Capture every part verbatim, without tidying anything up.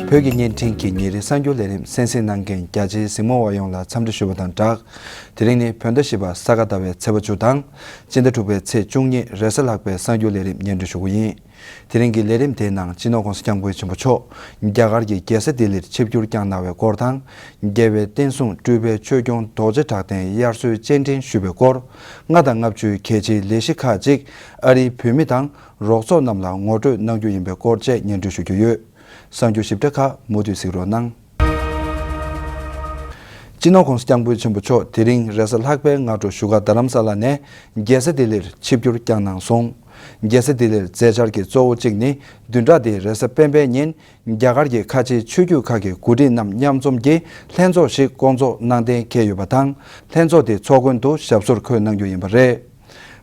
བོད་ཀྱི་བརྙན་འཕྲིན་གྱི་ཉིན་རེའི་གསར་འགྱུར་ལས་རིམ་གསན་གཟིགས་གནང་མཁན་རྒྱ་ཆེའི་གཟིགས་མོ་བ་ཡོངས་ལ་འཚམས་འདྲི་ཞུ་བ་དང་སྦྲགས། དེ་རིང་ནི་བོད་ཟླ་བཞི་པ་ས་ག་ཟླ་བའི་ཚེས་པ་བཅུ་དང་། སྤྱི་ཟླ་དྲུག་པའི་ཚེས་བཅུ་གཉིས་རེས་གཟའ་ལྷག་པའི་གསར་འགྱུར་ལས་རིམ་སྙན་སྒྲོན་ཞུ་རྒྱུ་ཡིན། དེ་རིང་གི་ལས་རིམ་དེའི་ནང་སྤྱི་ནོར་༸གོང་ས་༸སྐྱབས་མགོན་ཆེན་པོ་མཆོག་རྒྱ་གར་གྱི་རྒྱལ་ས་ལྡི་ལིར་ཆིབས་བསྒྱུར་བསྐྱངས་གནང་བའི་སྐོར་དང་། རྒྱལ་བའི་བསྟན་སྲུང་སྤྲུལ་པའི་ཆོས་སྐྱོང་རྡོ་རྗེ་གྲགས་ལྡན་དབྱར་གསོལ་སྤྱན་འདྲེན་ཞུས་པའི་སྐོར། ལྔ་དང་ལྔ་བཅུའི་གལ་ཆེའི་ལས་གཞི་ཁག་ཅིག་ཨ་རིའི་བོད་མི་དང་རོགས་ཚོགས་རྣམས་ལ་ངོ་སྤྲོད་གནང་རྒྱུ་ཡིན་པའི་སྐོར་བཅས་སྙན་སྒྲོན་ཞུ་རྒྱུ་ཡོད། གསར་འགྱུར་ཞིབ་ཕྲ་ཁག་མུ་མཐུད་གཟིགས་རོགས་གནང་། སྤྱི་ནོར་༸གོང་ས་༸སྐྱབས་མགོན་ཆེན་པོ་མཆོག་དེ་རིང་རེས་གཟའ་ལྷག་པའི་སྔ་དྲོ་བཞུགས་སྒར་རྡ་རམ་ས་ལ་ནས་རྒྱལ་ས་ལྡི་ལིར་ཆིབས་བསྒྱུར་བསྐྱངས་གནང་སོང་། རྒྱལ་ས་ལྡི་ལིར་མཛད་འཆར་གྱི་གཙོ་བོ་གཅིག་ནི། བདུན་ཕྲག་འདིའི་རེས་གཟའ་སྤེན་པའི་ཉིན་རྒྱ་གར་གྱི་ཁ་ཆེའི་ཆོས་བརྒྱུད་ཁག་གི་འགོ་ཁྲིད་རྣམས་མཉམ་འཛོམས་ཀྱིས་ལྷན་ཚོགས་ཤིག་བསྐོང་ཚོགས་གནང་གཏན་འཁེལ་ཡོད་པ་དང་། ལྷན་ཚོགས་དེའི་ཚོགས་མགོན་དུ་ཞབས་སོར་འཁོད་གནང་རྒྱུ་ཡིན་པ་རེད།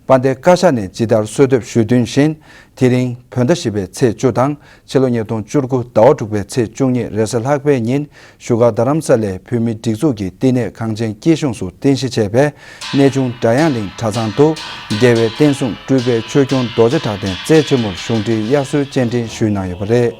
དཔལ་ལྡན་བཀའ་ཤག་ནས་ཇི་ལྟར་གསོལ་འདེབས་ཞུས་དོན་བཞིན། དེ་རིང་བོད་ཟླ་བཞི་པའི་ཚེས་བཅུ་དང་ཕྱི་ལོ་ཉིས་སྟོང་བཅུ་དགུ་ཟླ་བ་དྲུག་པའི་ཚེས་བཅུ་གཉིས་རེས་གཟའ་ལྷག་པའི་ཉིན་བཞུགས་སྒར་རྡ་རམ་ས་ལའི་བོད་མིའི་སྒྲིག་འཛུགས་ཀྱི་བསྟི་གནས་གངས་ཅན་སྐྱིད་གཤོངས་སུ་རྟེན་གཞི་བྱས་པའི་གནས་ཆུང་སྒྲ་དབྱངས་གླིང་གྲྭ་ཚང་དུ་རྒྱལ་བའི་བསྟན་སྲུང་སྤྲུལ་པའི་ཆོས་སྐྱོང་རྡོ་རྗེ་གྲགས་ལྡན་རྩེ་ཆེན་མོར་གཞུང་འབྲེལ་དབྱར་གསོལ་སྤྱན་འདྲེན་ཞུས་གནང་ཡོད་པ་རེད།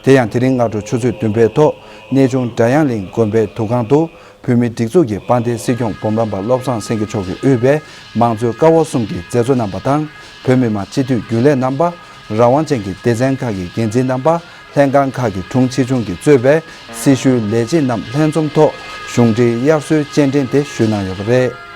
དེ་ཡང་དེ་རིང་སྔ་དྲོ་ཆུ་ཚོད་བདུན་པའི་ཐོག་གནས་ཆུང་སྒྲ་དབྱངས་གླིང་དགོན་པའི་འདུ་ཁང་དུ་བོད་མིའི་སྒྲིག་འཛུགས་ཀྱི་དཔལ་ལྡན་སྲིད་སྐྱོང་འབུམ་རམས་པ་བློ་བཟང་སེང་གེ་མཆོག་གིས་དབུས་པའི་མང་གཙོའི་ཀ་བ་གསུམ་གྱི་མཛད་གཙོ་རྣམ་པ་དང་། བོད་མི་མང་སྤྱི་འཐུས་རྒྱུན་ལས་རྣམ་པ། རང་དབང་ཅན་གྱི་སྡེ་ཚན་ཁག་གི་འགན་འཛིན་རྣམ་པ། ལྷན་ཁང་ཁག་གི་དྲུང་ཆེ་ཆུང་གིས་གཙོས་པའི་སྲི་ཞུའི་ལས་བྱེད་རྣམས་ལྷན་འཛོམས་ཐོག་གཞུང་འབྲེལ་དབྱར་གསོལ་སྤྱན་འདྲེན་དེ་ཞུས་གནང་ཡོད་པ་རེད།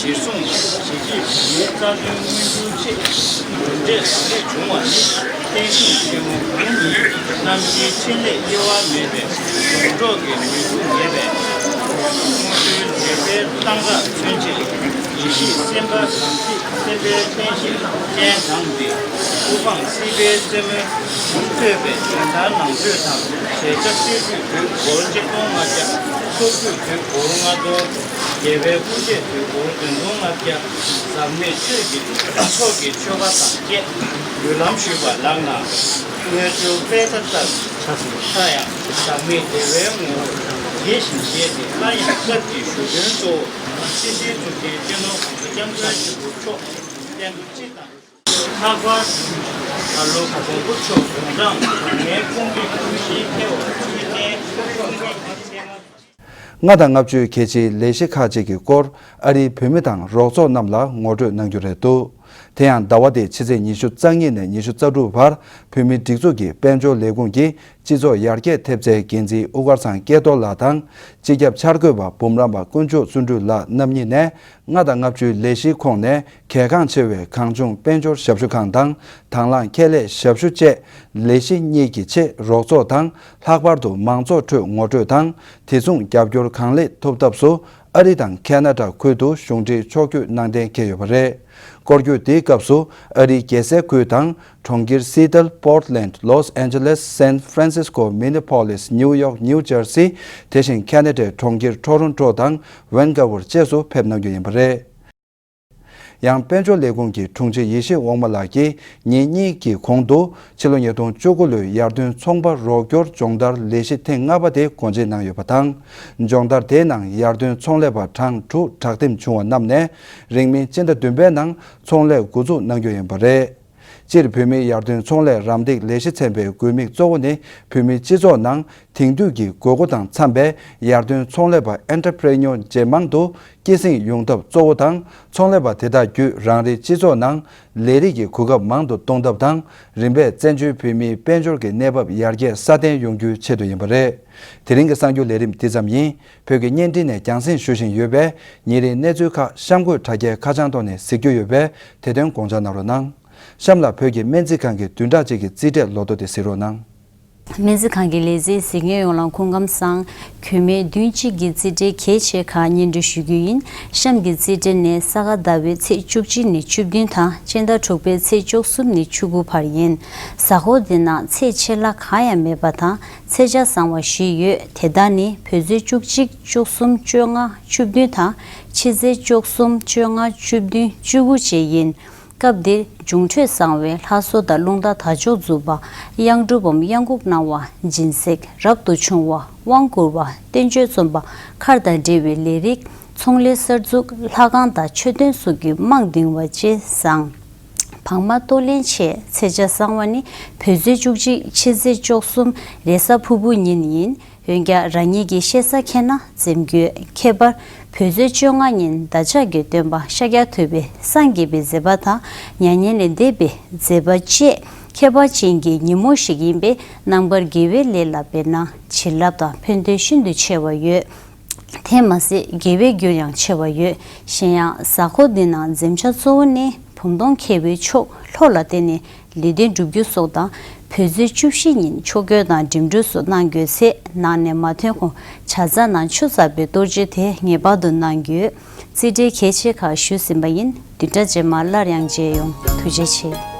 གཞི་བཟུང་བྱེད་ཀྱི་བོད་མིའི་རྩ་དོན་མངོན་འགྱུར་ཆེད་གྲུབ་འབྲས་བཟང་རིགས་བྱུང་བ་ནི། བསྟན་སྲུང་ཆེན་མོ་བོན་ཉིད་རྣམ་བཞིའི་འཕྲིན་ལས་དབྱེ་བ་མེད་པའི་སྒྲོག་གི་ནུས་མཐུ་ངེས་པས། སྔོན་འགྲོའི་འབྲེལ་པའི་གཏང་རག་མཚོན་བྱེད་ཡེ་ཤེས་སེམས་དཔའ་དམ་ཚིག་སེམས་དཔའི་བསྟན་བཤིག་ཅན་དང་འདི། དབུ་འཕང་སྲིད་པའི་རྩེ་མོའི་ཐོད་པའི་བྱོན་མཐར་ནང་ཆོས་དང་། ཞལ་ཆབ་སྲིད་ཇུས་དུས་འཁོར་གཅིག་སྟོང་ལྔ་བརྒྱ། ཚོགས་དུས་དུས་འཁོར་ལྔ་སྟོང་། རྒྱལ་བའི་སྐུ་ཆས་དུས་འཁོར་བདུན་སྟོང་ལྔ་བརྒྱ། ཟག་མེད་ཆོས་ཀྱི་ཚོགས་ཀྱི་མཆོད་པ་དང་བཅས་འབུལ་ལམ་ཞུས་པ་ལགས་ན། དངོས་གྲུབ་དཔལ་དང་ལྟར་ཆགས་སུ་ཆགས་ཡང་། ཟག་མེད་བདེ་བའི་ངོ་བོ་དགྱེས་ཤིང་བཞེས་ཏེ། སླར་ཡང་སྐབས་ཀྱི་ཞུ་དོན་གཙོ་བོ་སྲིད་ཞིའི་གཙུག་རྒྱན་སྤྱི་ནོར་༸གོང་ས་༸སྐྱབས་མགོན་ཆེན་པོ་མཆོག་བསྟན་པ་སྤྱི་དང་། ལྷག་པར་ད་ལོ་མགོན་པོ་མཆོག་དགུང་གྲངས་དགུ་ལྔའི་དཔུང་སྒྲིག་ཀུན་གཞིའི་ཐེ་བ་ཆོས་ལྡན་དཔུང་སྒྲིག་གི་ཚེས་མ། ལྔ་དང་ལྔ་བཅུའི་གལ་ཆེའི་ལས་གཞི་ཁག་ཅིག་གི་སྐོར་ཨ་རིའི་བོད་མི་དང་རོགས་ཚོགས་རྣམས་ལ་ངོ་སྤྲོད་གནང་རྒྱུ་རེད་འདུག་དེ་ཡང་ཟླ་བ་འདིའི་ཕྱི་ཚེས་ཉི་ཤུ་རྩ་གཉིས་ནས་ཉི་ཤུ་རྩ་དྲུག་བར་བོད་མིའི་སྒྲིག་འཛུགས་ཀྱི་དཔལ་འབྱོར་ལས་ཁུངས་ཀྱི་སྤྱི་ཚོགས་ཡར་རྒྱས་ཐེབས་རྩའི་འགན་འཛིན་དབུ་དཀར་ཚང་སྐལ་རྡོར་ལགས་དང་། སྤྱི་ཁྱབ་འཆར་འགོད་པ་འབུམ་རམས་པ་དཀོན་མཆོག་བརྩོན་འགྲུས་ལགས་རྣམ་གཉིས་ནས། ལྔ་དང་ལྔ་བཅུའི་ལས་གཞིའི་ཁོངས་ནས་གལ་འགངས་ཆེ་བའི་གངས་ལྗོངས་དཔལ་འབྱོར་ཞབས་ཞུ་ཁང་དང་། དང་བླངས་ཁྱད་ལས་ཞབས་ཞུ་བཅས་ལས་གཞི་གཉིས་ཀྱི་ཆེད་རོགས་ཚོགས་དང་། ལྷག་པར་དུ་མང་ཚོགས་ཁྲོད་ངོ་སྤྲོད་དང་། དེ་མཚུངས་རྒྱབ་སྐྱོར་གང་ལེགས་ཐོབ་ཐབས་སུ། ཨ་རི་དང་ཁེ་ན་ཌ་ཁུལ་དུ་གཞུང་འབྲེལ་ཕྱོགས་བསྐྱོད་གནང་གཏན་འཁེལ་ཡོད་པ་རེད། སྐོར་སྐྱོད་དེའི་སྐབས་སུ། ཨ་རིའི་རྒྱལ་སའི་ཁུལ་དང་། གྲོང་ཁྱེར་སི་ཏལ། པོར་ཊ་ལེན་ཌ། ལོས་ཨན་ཇེ་ལེས། སན་ཧྥ་རན་སིས་ཀོ། མི་ནི་པོ་ལིས། ནིའུ་ཡོག། ནིའུ་ཇར་སི། དེ་བཞིན་ཁེ་ན་ཌའི་གྲོང་ཁྱེར་ཊོ་རོན་ཊོ་དང་། ཝན་ཀ་ཝར་བཅས་སུ་ཕེབས་གནང་རྒྱུ་ཡིན་པ་རེད། ཡང་དཔལ་འབྱོར་ལས་ཁུངས་ཀྱི་དྲུང་ཆེ་ཡེ་ཤེས་དབང་མོ་ལགས་ཀྱིས་ཉིན་གཉིས་ཀྱི་གོང་དུ་ཕྱི་ལོ་ཉིས་སྟོང་བཅུ་དགུ་ལོའི་ཡར་ཐོན་ཚོང་པ་རོགས་སྐྱོར་སྦྱོང་བརྡར་ལས་གཞི་ཐེངས་ལྔ་པ་དེ་སྒོ་འབྱེད་གནང་ཡོད་པ་དང་། སྦྱོང་བརྡར་དེའི་ནང་ཡར་ཐོན་ཚོང་ལས་པ་གྲངས་དྲུག་དྲག་འདེམས་བྱུང་བ་རྣམས་ནས་རིང་མིན་སྤྱི་ཟླ་བདུན་པའི་ནང་ཚོང་ལས་འགོ་འཛུགས་གནང་རྒྱུ་ཡིན་པ་རེད། སྤྱིར་བོད་མིའི་ཡར་ཐོན་ཚོང་ལས་རམ་འདེགས་ལས་གཞི་ཚན་པའི་དགོས་དམིགས་གཙོ་བོ་ནི་བོད་མིའི་སྤྱི་ཚོགས་ནང་དེང་དུས་ཀྱི་དགོས་མཁོ་དང་འཚམ་པའི་ཡར་ཐོན་ཚོང་ལས་པ་ཨེན་ཊར་པི་རེ་ནོར་ཇེ་མང་དུ་སྐྱེད་སྲིང་ཡོང་ཐབས་གཙོ་བོ་དང་། ཚོང་ལས་པ་དེ་དག་བརྒྱུད་རང་རེའི་སྤྱི་ཚོགས་ནང་ལས་རིགས་ཀྱི་གོ་སྐབས་མང་དུ་གཏོང་ཐབས་དང་། རིམ་པས་བཙན་བྱོལ་བོད་མིའི་དཔལ་འབྱོར་གྱི་གནས་བབ་ཡར་རྒྱས་སྲ་བརྟན་ཡོང་རྒྱུའི་ཆེད་དུ་ཡིན་པ་རེད། དེ་རིང་གི་གསར་འགྱུར་ལས་རིམ་འདི་ཙམ་ཡིན། བོད་ཀྱི་བརྙན་འཕྲིན་ནས་རྒྱང་སྲིང་ཞུ་བཞིན་ཡོད་པས། ཉིན་རེའི་གནས་ཚུལ་ཁག་གཤམ་འཁོད་དྲ་རྒྱའི་ཁ་བྱང་ཐོག་ནས་གཟིགས་རྒྱུ་ཡོད་པས། དེ་དོན་དགོངས་འཇགས་གནང་རོགས་གནང་། གཤམ་ལ་བོད་ཀྱི་སྨན་རྩིས་ཁང་གི་བདུན་ཕྲག་གཅིག་གི་རྩིས་འབྲས་ལོ་ཐོ་དེ་གཟིགས་རོགས་གནང་། སྨན་རྩིས་ཁང་གི་ལས་རྩིས་གཟིགས་མཁན་ཡོངས་ལ་སྐུ་ཁམས་བཟང་། གྱོད་མེད་བདུན་གཅིག་གི་རྩིས་འབྲས་གལ་ཆེ་ཁག་སྙན་སྒྲོན་ཞུ་རྒྱུ་ཡིན། གཤམ་གྱི་རྩིས་འབྲས་ནི་ས་ག་ཟླ་བའི་ཚེས་བཅུ་གཅིག་ནས་བཅུ་བདུན་དང་སྤྱི་ཟླ་དྲུག་པའི་ཚེས་བཅུ་གསུམ་ནས་བཅུ་དགུ་བར་ཡིན། གཟའ་འཁོར་འདི་ནང་ཚེས་ཆད་ལྷག་གང་ཡང་མེད་པ་དང་ཚེས་ཆ་བཟང་བ་བཞི་ཡོད། དེ་དག་ནི་བོད་ཚེས་བཅུ་གཅིག་བཅུ་གསུམ་བཅོ་ལྔ་བཅུ་བདུན་དང་ཕྱི་ཚེས་བཅུ་གསུམ་བཅོ་ལྔ་བཅུ་བདུན་བཅུ་དགུ་བཅས་ཡིན། སྐབས་འདིར་འབྱུང་འཕྲོད་བཟང་བའི་ལྷ་གསོལ་དང་རླུང་རྟ་དར་ལྕོག་འཛུགས་པ། གཡང་སྒྲུབ་བམ་གཡང་འགུགས་གནང་བ། སྦྱིན་སྲེག་རབ་ཏུ་བྱུང་བ། དབང་བསྐུར་བ། བསྟན་བཅོས་རྩོམ་པ། མཁར་དང་འབྲེལ་བའི་ལས་རིགས། ཚོང་ལས་གསར་འཛུགས། ལྷ་ཁང་དང་མཆོད་རྟེན་སོགས་ཀྱི་རྨང་འདིང་བ་བཅས་བཟང་། བག་མ་གཏོར་ལེན་ཆེད་ཚེས་ཆ་བཟང་བ་ནི་བོད་ཚེས་བཅུ་གཅིག་ཕྱི་ཚེས་བཅུ་གསུམ་རེས་གཟའ་ཕུར་བུ་ཉིན་ཡིན། འོན་ཀྱང་རང་ཉིད་ཀྱི་ཤེས་བྱ་མཁྱེན་ན་འཛེམ་དགོས། ཁྱད་པར་བོད་ཚེས་བཅོ་ལྔ་ཉིན་བདག་ཅག་གི་སྟོན་པ་ཤཱཀྱ་ཐུབ་པའི་སངས་རྒྱས་པའི་མཛད་པ་དང་མྱ་ངན་ལས་འདས་པའི་མཛད་པ་བཅས་ཁྱད་པར་ཅན་གྱི་ཉིན་མོ་ཞིག་ཡིན་པས་རྣམ་དཀར་དགེ་བའི་ལས་ལ་འབད་ན་བྱིན་རླབས་དང་ཕན་ཐོགས་ཤིན་ཏུ་ཆེ་བ་ཡོད། དེ་མ་ཟད་དགེ་བའི་རྒྱུར་ཡང་ཆེ་བ་ཡོད། གཞན་ཡང་གཟའ་འཁོར་འདི་ནང་འཛེམ་བྱ་གཙོ་བོ་ནི་བུམ་སྟོང་འཁྱིལ་བའི་ཕྱོགས་ལྷོ་ལ་བརྟེན་ནས་ལེགས་ལྡན་སྒྲུབ་རྒྱུ་སོགས་དང་། བོད་ཚེས་བཅུ་བཞི་ཉིན་ཆོ་ག་དང་འགྲིམ་འགྲུལ་སོགས་གནང་དགོས་ཚེ་ནང་ནས་མ་ཐོན་གོང་བྱ་རྫ་ནང་ཆུ་བཙགས་པའི་གཏོར་བཅོས་དེ་ངེས་པར་དུ་གནང་དགོས། རྩིས་འབྲས་གལ་ཆེ་ཁག་ཞུས་ཟིན་པ་ཡིན། བདུན་ཕྲག་རྗེས་མར་སླར་ཡང་མཇལ་ཡོང་། ཐུགས་རྗེ་ཆེ།